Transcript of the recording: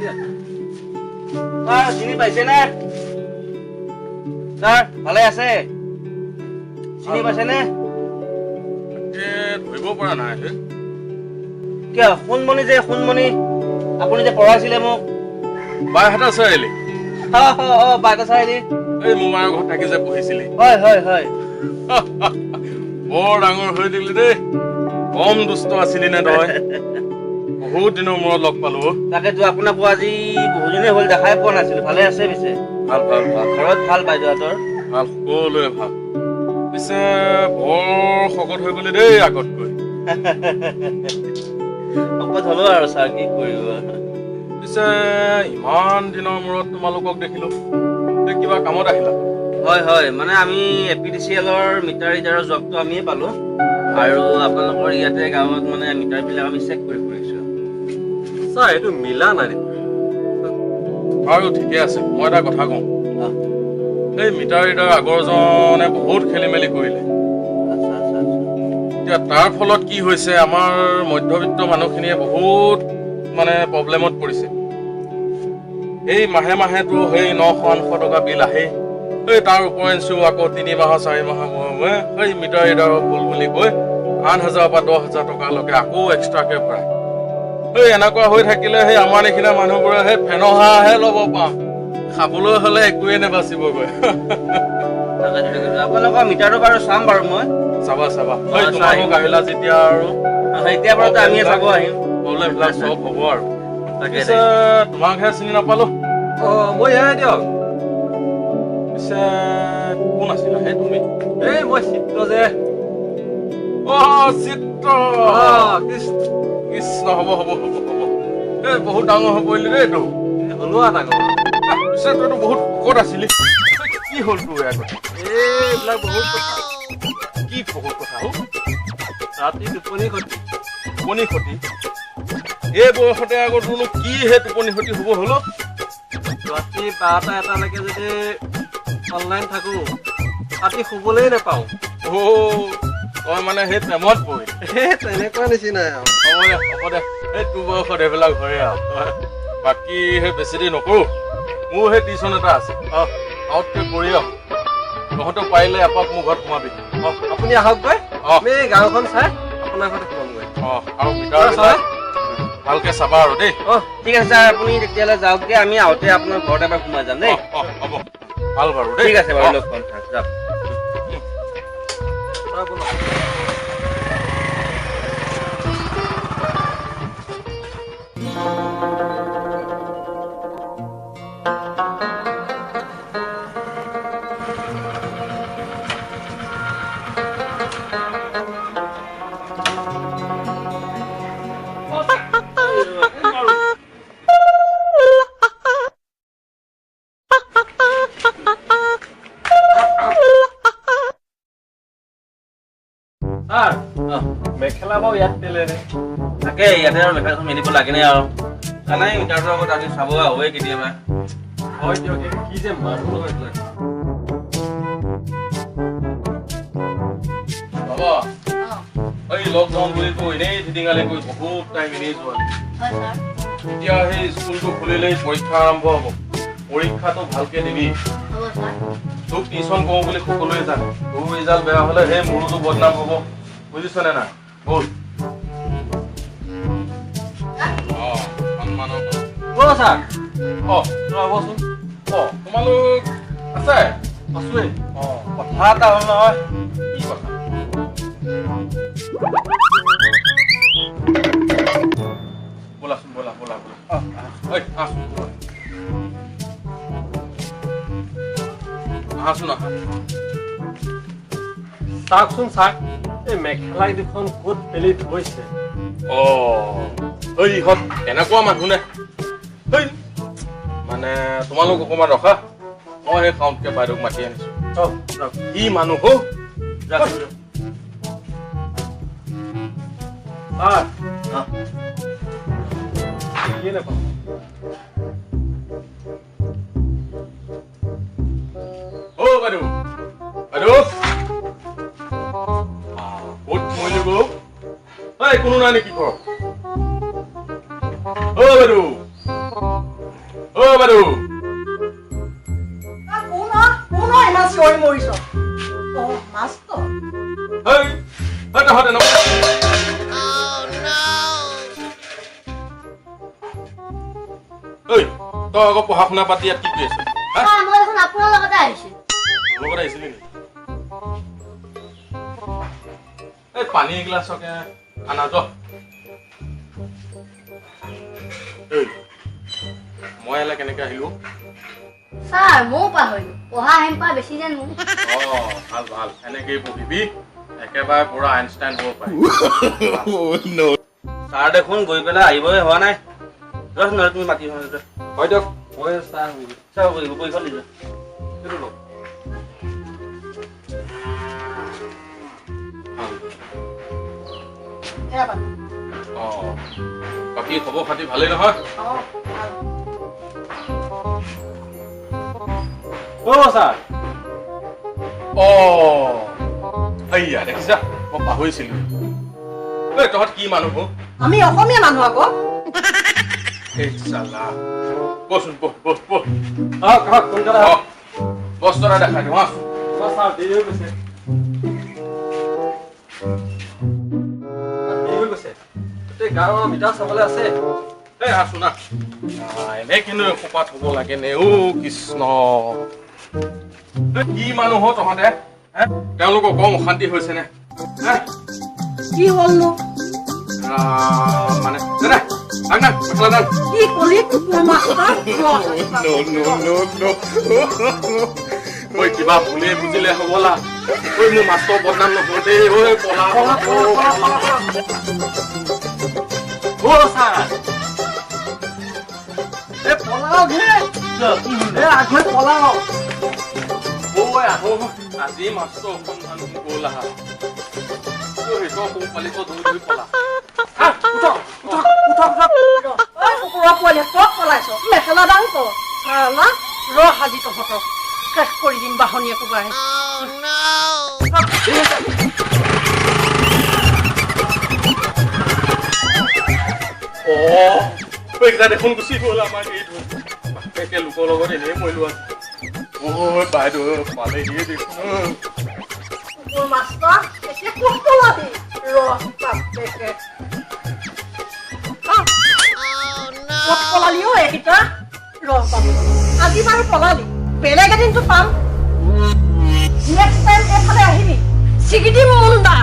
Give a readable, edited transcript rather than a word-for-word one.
দিয়া। ছাৰ, চিনি পাইছেনে? ছাৰ, ভালে আছে? চিনি পাইছেনে? ধৰিব পৰা নাই। কিয়, সোণমণি যে, সোণমণি, আপুনি যে পঢ়াইছিলে মোক। বাইহাটা চাৰিআলি? বাইহাটা চাৰিআলি। এই মোমাইৰ ঘৰত থাকি যে পঢ়িছিলি? হয় হয় হয়। বৰ ডাঙৰ হৈ দিলি দেই। কম দুষ্ট আছিলি নে তই? বহুত দিনৰ মূৰত লগ পালো। তাকেতো, আপোনাকো আজি বহুদিনেই হ'ল দেখাই পোৱা নাছিলো। ভালে আছে পিছে? ভাল ভাল ভাল। ঘৰত ভাল বাইদেউহঁতৰ? ভাল, সকলোৱে ভাল। পিছে বৰ শকত হৈ গলি দেই আগতকৈ। শকত হলো আৰু ছাৰ, কি কৰিব। পিছে ইমান দিনৰ মূৰত তোমালোকক দেখিলো, কিবা কামত আহিলা? হয় হয়, মানে আমি এপিডিচিএলৰ মিটাৰ ৰিডাৰৰ জবটো আমিয়ে পালো আৰু আপোনালোকৰ ইয়াতে গাঁৱত মানে মিটাৰবিলাক আমি চেক কৰি ফুৰিছো। ছাৰ, এইটো মিলা নাই দেখোন। বাৰু, ঠিকে আছে। মই এটা কথা কওঁ। এই মিটাৰ ৰিডাৰ আগৰজনে বহুত খেলি মেলি কৰিলে। আচ্ছা আচ্ছা আচ্ছা। এতিয়া তাৰ ফলত কি হৈছে, আমাৰ মধ্যবিত্ত মানুহখিনিয়ে বহুত মানে প্ৰব্লেমত পৰিছে। এই মাহে মাহেতো সেই 900-800 টকা বিল আহেই। এই তাৰ উপৰিঞ্চিও আকৌ 3 মাহৰ 4 মাহৰ মূৰে মূৰে সেই মিটাৰ ৰিডাৰৰ ভুল বুলি কৈ 8 হাজাৰৰ পৰা 10 হাজাৰ টকালৈকে আকৌ এক্সট্ৰাকে ভৰায়। সেই এনেকুৱা হৈ থাকিলে সেই আমাৰ নিচিনা মানুহবোৰে সেই ফেনৰ হাৱাহে ল'ব পাম, খাবলৈ হ'লে একোৱেই নেবাচিবগৈ। তাকেতো, তাকেতো। আপোনালোকৰ মিটাৰটো বাৰু চাম বাৰু মই। চাবা চাবা। সেই তোমালোক আহিলা যেতিয়া আৰু এতিয়া বাৰুতো আমিয়ে চাব আহিম। প্ৰব্লেমবিলাক চব হ'ব আৰু। তাকে। পিছে তোমাকহে চিনি নাপালো। অ, মই এয়াই দিয়ক। পিছে কোন আছিলা হে তুমি? এই মই চিত্ৰ যে। অ, চিত্ৰ। অ, কৃষ্ণ। কৃষ্ণ। হ'ব হ'ব হ'ব হ'ব। এই বহুত ডাঙৰ হৈ পৰিলি দেই এইটো। হলো আৰু ডাঙৰ। পিছে তইতো বহুত শকত আছিলি, কি হ'ল তোৰ আগত? এই এইবিলাক বহুত কথা। কি বহুত কথা হৌ? ৰাতি টোপনি ক্ষতি। টোপনি ক্ষতি? এই বয়সতে আকৌ তোৰনো কি সেই টোপনি ক্ষতি হ'ব হলো? ৰাতি 12টা 1টালৈকে যদি অনলাইন থাকো, ৰাতি শুবলৈয়ে নাপাওঁ। অ', তই মানে সেই প্ৰেমত পৰিলি? এই তেনেকুৱা নিচিনাই আৰু। হ'ব দে, হ'ব দে। সেই তোৰ বয়সত এইবিলাক হয়ে আৰু। বাকী সেই বেছি দেৰি নকৰোঁ, মোৰ সেই টিউচন এটা আছে। আউটকে কৰি আহ। তহঁতেও পাৰিলে এপাক মোৰ ঘৰত সোমাবি। অ, আপুনি আহকগৈ। অ। আমি গাঁওখন চাই আপোনাৰ ঘৰতে সোমামগৈ। অ, আৰু মিটাৰবিলাক ভালকে চাবা আৰু দেই। অ। ঠিক আছে ছাৰ, আপুনি তেতিয়াহ'লে যাওকগৈ। আমি আহোঁতে আপোনাৰ ঘৰত এবাৰ সোমাই যাম দেই। অ, অ, হ'ব, ভাল বাৰু দেই। ঠিক আছে বাৰু। অ। লগ পাম ছাৰ, যাওক। ছাৰ, ব'লক। ছাৰ, মেখেলা বাৰু ইয়াত পেলেনে? তাকে, ইয়াতে আৰু মেখেলাখন মেলিব লাগেনে আৰু? জানাই, মিটাৰটোৰ আগত আজি চাব আহোঁৱে কেতিয়াবা। হয় দিয়ক, এই কি যে মানুহ নহয় এইবিলাক। বাবা, এই লকডাউন বুলিতো এনেই ধিটিঙালি কৰি বহুত টাইম এনেই যোৱা। হয় ছাৰ। এতিয়া সেই স্কুলটো খুলিলেই পৰীক্ষা আৰম্ভ হ'ব। পৰীক্ষাটো ভালকে দিবি। হ'ব ছাৰ। তোক টিউচন কৰোঁ বুলি সকলোৱে জানে। তোৰ ৰিজাল্ট বেয়া হ'লে সেই মোৰোতো বদনাম হ'ব, বুজিছনে নাই? ব'ল। অ, সন্মানৰ কথা। অ ছাৰ। অ। ৰ'বচোন। অ, তোমালোক আছে? আছোৱেই। অ। কথা এটা হ'ল নহয়। কি কথা? ব'লাচোন, ব'লা ব'লা ব'লা। ঐ আহচোন, ব'লা। আহাচোন, আহা। চাওকচোন চাওক, এই মেখেলা দুখন ক'ত পেলি থৈছে। অ, ঐ ইহঁত এনেকুৱা মানুহ নে? হেই, মানে তোমালোক অকণমান ৰখা, মই সেই খাওঁতকে বাইদেউক মাতি আনিছো। অ, যাওক। কি মানুহ হৌ। যাওক। ছাৰ। অ। দেখিয়ে নাপাওঁ। অ বাইদেউ, বাইদেউ, ক'ত মৰিলি গৌ? ঐ, কোনো নাই নেকি ঘৰত? অ বাইদেউ। বাইদেউ। কোন অ? কোন অ ইমান চিঞৰি মৰিছ? অ, মাষ্টৰ। হেই হেই, তহঁত এনেকুৱা। ঐ, তই আকৌ পঢ়া শুনা পাতি ইয়াত কি কৰি আছ, হা? ছাৰ, মই দেখোন আপোনাৰ লগতে আহিছো। মোৰ লগত আহিছিলি নেকি? এই পানী এগিলাচকে আনা য। ঐ, মই ইয়ালৈ কেনেকে আহিলো? ছাৰ, ময়ো পাহৰিলো, পঢ়া হেম্পা বেছি যেন মোৰ। অ, ভাল ভাল, এনেকেই পঢ়িবি, একেবাৰে পুৰা আইনষ্টাইন হ'ব পাৰি। ছাৰ দেখোন গৈ পেলাই আহিবই হোৱা নাই। যোৱাচোন নহ'লে তুমি মাতি আহা, যোৱা। হয় দিয়ক, মই চাহ আহোঁ। চাহ কৰিব বহীখন দি যোৱা। সেইটো লওক। ভাল। এয়া পানী। অ, বাকী খবৰ খাতি ভালেই নহয়? অ, ভাল। অ ছাৰ। অ, সেইয়া দেখিছা, মই পাহৰিছিলো। ঐ, তহঁত কি মানুহ হ? আমি অসমীয়া মানুহ আকৌ। এই চালা, বহচোন, বহ বহ বহ। আহক আহক, সোনকালে অ, আহক। বস্তু এটা দেখাই দিওঁ, আহ। অ ছাৰ, দেৰি হৈ গৈছে, দেৰি হৈ গৈছে। গোটেই গাঁৱৰ মিটাৰ চাবলৈ আছে। এই আছোন না, এনে কিন্তু সোপাত হ'ব লাগে নে? অ কৃষ্ণ, এই কি মানুহ হ তহঁতে, হে? তেওঁলোকৰ কম অশান্তি হৈছে নে, হে? কি হ'লনো? ৰাম, মানে দে দে, আগ না, মেখেলা দাং। কি কলি, কুকুৰ মাষ্টাৰ? ঐ, কিবা ভুলে বুজিলে হ'বলা। ঐ, মোৰ মাষ্টৰ বদনাম নহয় দেই। ঐ, পলা পলা পলা পলা পলা পলা। অ ছাৰ, এ পলাওক হে, এ আগৈ পলাওক। ঐ, আহো, আজি মাষ্টৰ অকণমান গ'ল। আহা। ঐ, তই সৰু পোৱালি, তই দৌৰি দৌৰি পলা। আহ, উঠক উঠক উঠক উঠক। ঐ কুকুৰৰ পোৱালি, ক'ত পলাইছ? মেখেলা দাং ক। চালা, ৰহ, আজি তহঁতক শেষ কৰি দিম বাহনীয়ে কোবাই। অ, এইকেইটা দেখোন গুচি গ'ল আমাক এৰি থৈ। বাপেকে লোকৰ লগত এনেই মৰিলো আজি। ঐ বাইদেউ, পালেহিয়ে দেখোন। কুকুৰ মাষ্টৰ, এতিয়া ক'ত পলাবি? ৰহ বাপেকে। আহ, ক'ত পলালি অ এইকেইটা? ৰহ বাপেকে, আজি বাৰু পলালি, বেলেগ এদিনতো পাম। নেক্সট টাইম এইফালে আহিবি, ছিগি দিম মুণ্ডা।